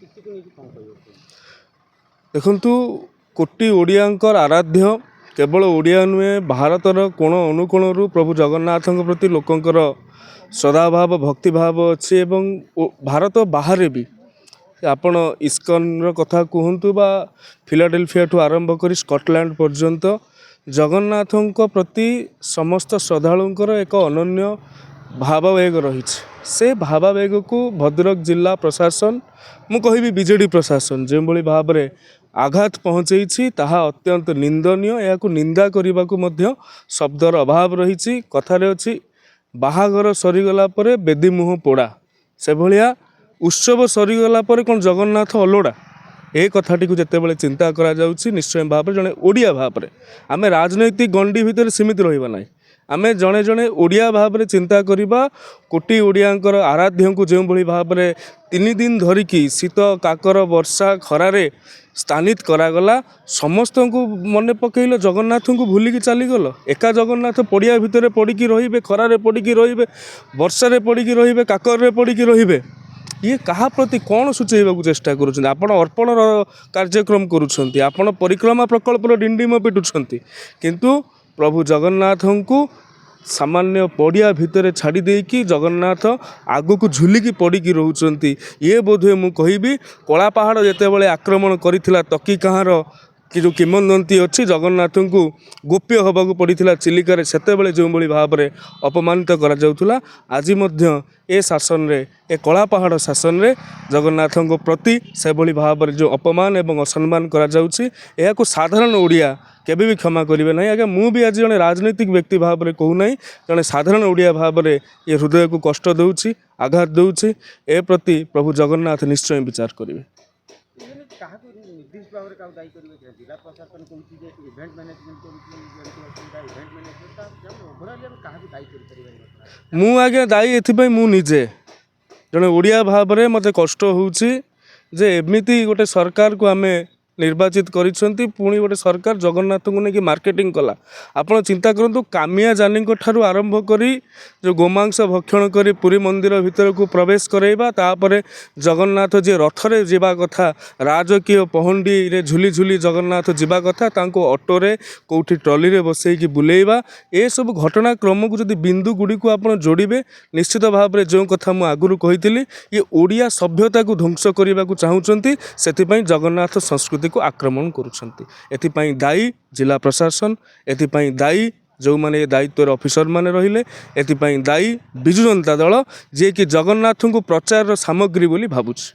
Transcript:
ସ୍ଥିତିକୁ ନେଇକି କ'ଣ କହିବ? ଦେଖନ୍ତୁ, କୋଟି ଓଡ଼ିଆଙ୍କର ଆରାଧ୍ୟ, କେବଳ ଓଡ଼ିଆ ନୁହେଁ, ଭାରତର କୋଣ ଅନୁକୋଣରୁ ପ୍ରଭୁ ଜଗନ୍ନାଥଙ୍କ ପ୍ରତି ଲୋକଙ୍କର ଶ୍ରଦ୍ଧାଭାବ, ଭକ୍ତିଭାବ ଅଛି ଏବଂ ଭାରତ ବାହାରେ ବି ଆପଣ ଇସ୍କନର କଥା କୁହନ୍ତୁ ବା ଫିଲାଡେଲଫିଆଠୁ ଆରମ୍ଭ କରି ସ୍କଟଲ୍ୟାଣ୍ଡ ପର୍ଯ୍ୟନ୍ତ ଜଗନ୍ନାଥଙ୍କ ପ୍ରତି ସମସ୍ତ ଶ୍ରଦ୍ଧାଳୁଙ୍କର ଏକ ଅନନ୍ୟ ଭାବାବେଗ ରହିଛି। ସେ ଭାବାବେଗକୁ ଭଦ୍ରକ ଜିଲ୍ଲା ପ୍ରଶାସନ, ମୁଁ କହିବି ବିଜେଡ଼ି ପ୍ରଶାସନ, ଯେଉଁଭଳି ଭାବରେ ଆଘାତ ପହଞ୍ଚେଇଛି, ତାହା ଅତ୍ୟନ୍ତ ନିନ୍ଦନୀୟ। ଏହାକୁ ନିନ୍ଦା କରିବାକୁ ମଧ୍ୟ ଶବ୍ଦର ଅଭାବ ରହିଛି। କଥାରେ ଅଛି, ବାହାଘର ସରିଗଲା ପରେ ବେଦୀ ମୁହଁ ପୋଡ଼ା, ସେଭଳିଆ ଉତ୍ସବ ସରିଗଲା ପରେ କ'ଣ ଜଗନ୍ନାଥ ଅଲୋଡ଼ା? ଏ କଥାଟିକୁ ଯେତେବେଳେ ଚିନ୍ତା କରାଯାଉଛି, ନିଶ୍ଚୟ ଭାବରେ ଜଣେ ଓଡ଼ିଆ ଭାବରେ ଆମେ ରାଜନୈତିକ ଗଣ୍ଡି ଭିତରେ ସୀମିତ ରହିବା ନାହିଁ। ଆମେ ଜଣେ ଜଣେ ଓଡ଼ିଆ ଭାବରେ ଚିନ୍ତା କରିବା। କୋଟି ଓଡ଼ିଆଙ୍କର ଆରାଧ୍ୟଙ୍କୁ ଯେଉଁଭଳି ଭାବରେ 3 ଦିନ ଧରିକି ଶୀତ, କାକର, ବର୍ଷା, ଖରାରେ ସ୍ଥାନିତ କରାଗଲା, ସମସ୍ତଙ୍କୁ ମନେ ପକେଇଲ, ଜଗନ୍ନାଥଙ୍କୁ ଭୁଲିକି ଚାଲିଗଲ। ଏକା ଜଗନ୍ନାଥ ପଡ଼ିଆ ଭିତରେ ପଡ଼ିକି ରହିବେ, ଖରାରେ ପଡ଼ିକି ରହିବେ, ବର୍ଷାରେ ପଡ଼ିକି ରହିବେ, କାକରରେ ପଡ଼ିକି ରହିବେ, ଇଏ କାହା ପ୍ରତି କ'ଣ ସୂଚେଇବାକୁ ଚେଷ୍ଟା କରୁଛନ୍ତି? ଆପଣ ଅର୍ପଣର କାର୍ଯ୍ୟକ୍ରମ କରୁଛନ୍ତି, ଆପଣ ପରିକ୍ରମା ପ୍ରକଳ୍ପର ଡିଣ୍ଡିମ ପିଟୁଛନ୍ତି, କିନ୍ତୁ ପ୍ରଭୁ ଜଗନ୍ନାଥଙ୍କୁ ସାମାନ୍ୟ ପଡ଼ିଆ ଭିତରେ ଛାଡ଼ି ଦେଇକି ଜଗନ୍ନାଥ ଆଗକୁ ଝୁଲିକି ପଡ଼ିକି ରହୁଛନ୍ତି। ଇଏ ବୋଧହୁଏ ମୁଁ କହିବି, କଳା ପାହାଡ଼ ଯେତେବେଳେ ଆକ୍ରମଣ କରିଥିଲା, ତକି କାହାର କି ଯେଉଁ କିମ୍ବଦନ୍ତୀ ଅଛି, ଜଗନ୍ନାଥଙ୍କୁ ଗୋପ୍ୟ ହେବାକୁ ପଡ଼ିଥିଲା ଚିଲିକାରେ, ସେତେବେଳେ ଯେଉଁଭଳି ଭାବରେ ଅପମାନିତ କରାଯାଉଥିଲା, ଆଜି ମଧ୍ୟ ଏ ଶାସନରେ, ଏ କଳା ପାହାଡ଼ ଶାସନରେ ଜଗନ୍ନାଥଙ୍କ ପ୍ରତି ସେଭଳି ଭାବରେ ଯେଉଁ ଅପମାନ ଏବଂ ଅସମ୍ମାନ କରାଯାଉଛି, ଏହାକୁ ସାଧାରଣ ଓଡ଼ିଆ କେବେ ବି କ୍ଷମା କରିବେ ନାହିଁ। ଆଜ୍ଞା, ମୁଁ ବି ଆଜି ଜଣେ ରାଜନୈତିକ ବ୍ୟକ୍ତି ଭାବରେ କହୁନାହିଁ, ଜଣେ ସାଧାରଣ ଓଡ଼ିଆ ଭାବରେ ଏ ହୃଦୟକୁ କଷ୍ଟ ଦେଉଛି, ଆଘାତ ଦେଉଛି। ଏ ପ୍ରତି ପ୍ରଭୁ ଜଗନ୍ନାଥ ନିଶ୍ଚୟ ବିଚାର କରିବେ। କାହାକୁ ନିର୍ଦ୍ଦିଷ୍ଟ ଭାବରେ କାହାକୁ ଦାୟୀ କରିବେ କି? ଜିଲ୍ଲା ପ୍ରଶାସନ କହୁଛି ଯେ ଇଭେଣ୍ଟ ମ୍ୟାନେଜମେଣ୍ଟ କରୁଛି, ଏମିତି ଅସୁବିଧା ଇଭେଣ୍ଟ ମ୍ୟାନେଜମେଣ୍ଟ। ଓଭରାଲି ଆମେ କାହାକୁ ଦାୟୀ କରିପାରିବା ଏ ଘଟଣାରେ? ମୁଁ ଆଜ୍ଞା ଦାୟୀ ଏଥିପାଇଁ, ମୁଁ ନିଜେ ଜଣେ ଓଡ଼ିଆ ଭାବରେ ମୋତେ କଷ୍ଟ ହେଉଛି ଯେ ଏମିତି ଗୋଟେ ସରକାରକୁ ଆମେ ନିର୍ବାଚିତ କରିଛନ୍ତି। ପୁଣି ଗୋଟେ ସରକାର ଜଗନ୍ନାଥଙ୍କୁ ନେଇକି ମାର୍କେଟିଂ କଲା। ଆପଣ ଚିନ୍ତା କରନ୍ତୁ, କାମିଆ ଜାନିଙ୍କ ଠାରୁ ଆରମ୍ଭ କରି ଯେଉଁ ଗୋମାଂସ ଭକ୍ଷଣ କରି ପୁରୀ ମନ୍ଦିର ଭିତରକୁ ପ୍ରବେଶ କରାଇବା, ତାପରେ ଜଗନ୍ନାଥ ଯିଏ ରଥରେ ଯିବା କଥା, ରାଜକୀୟ ପହଣ୍ଡିରେ ଝୁଲି ଝୁଲି ଜଗନ୍ନାଥ ଯିବା କଥା, ତାଙ୍କୁ ଅଟୋରେ, କେଉଁଠି ଟ୍ରଲିରେ ବସେଇକି ବୁଲେଇବା, ଏସବୁ ଘଟଣାକ୍ରମକୁ ଯଦି ବିନ୍ଦୁ ଗୁଡ଼ିକୁ ଆପଣ ଯୋଡ଼ିବେ, ନିଶ୍ଚିତ ଭାବରେ ଯେଉଁ କଥା ମୁଁ ଆଗରୁ କହିଥିଲି, ଇଏ ଓଡ଼ିଆ ସଭ୍ୟତାକୁ ଧ୍ୱଂସ କରିବାକୁ ଚାହୁଁଛନ୍ତି। ସେଥିପାଇଁ ଜଗନ୍ନାଥ ସଂସ୍କୃତିକୁ ଆକ୍ରମଣ କରୁଛନ୍ତି। ଏଥିପାଇଁ ଦାୟୀ ଜିଲ୍ଲା ପ୍ରଶାସନ, ଏଥିପାଇଁ ଦାୟୀ ଯେଉଁମାନେ ଏ ଦାୟିତ୍ୱରେ ଅଫିସରମାନେ ରହିଲେ, ଏଥିପାଇଁ ଦାୟୀ ବିଜୁ ଜନତା ଦଳ, ଯିଏକି ଜଗନ୍ନାଥଙ୍କୁ ପ୍ରଚାରର ସାମଗ୍ରୀ ବୋଲି ଭାବୁଛି।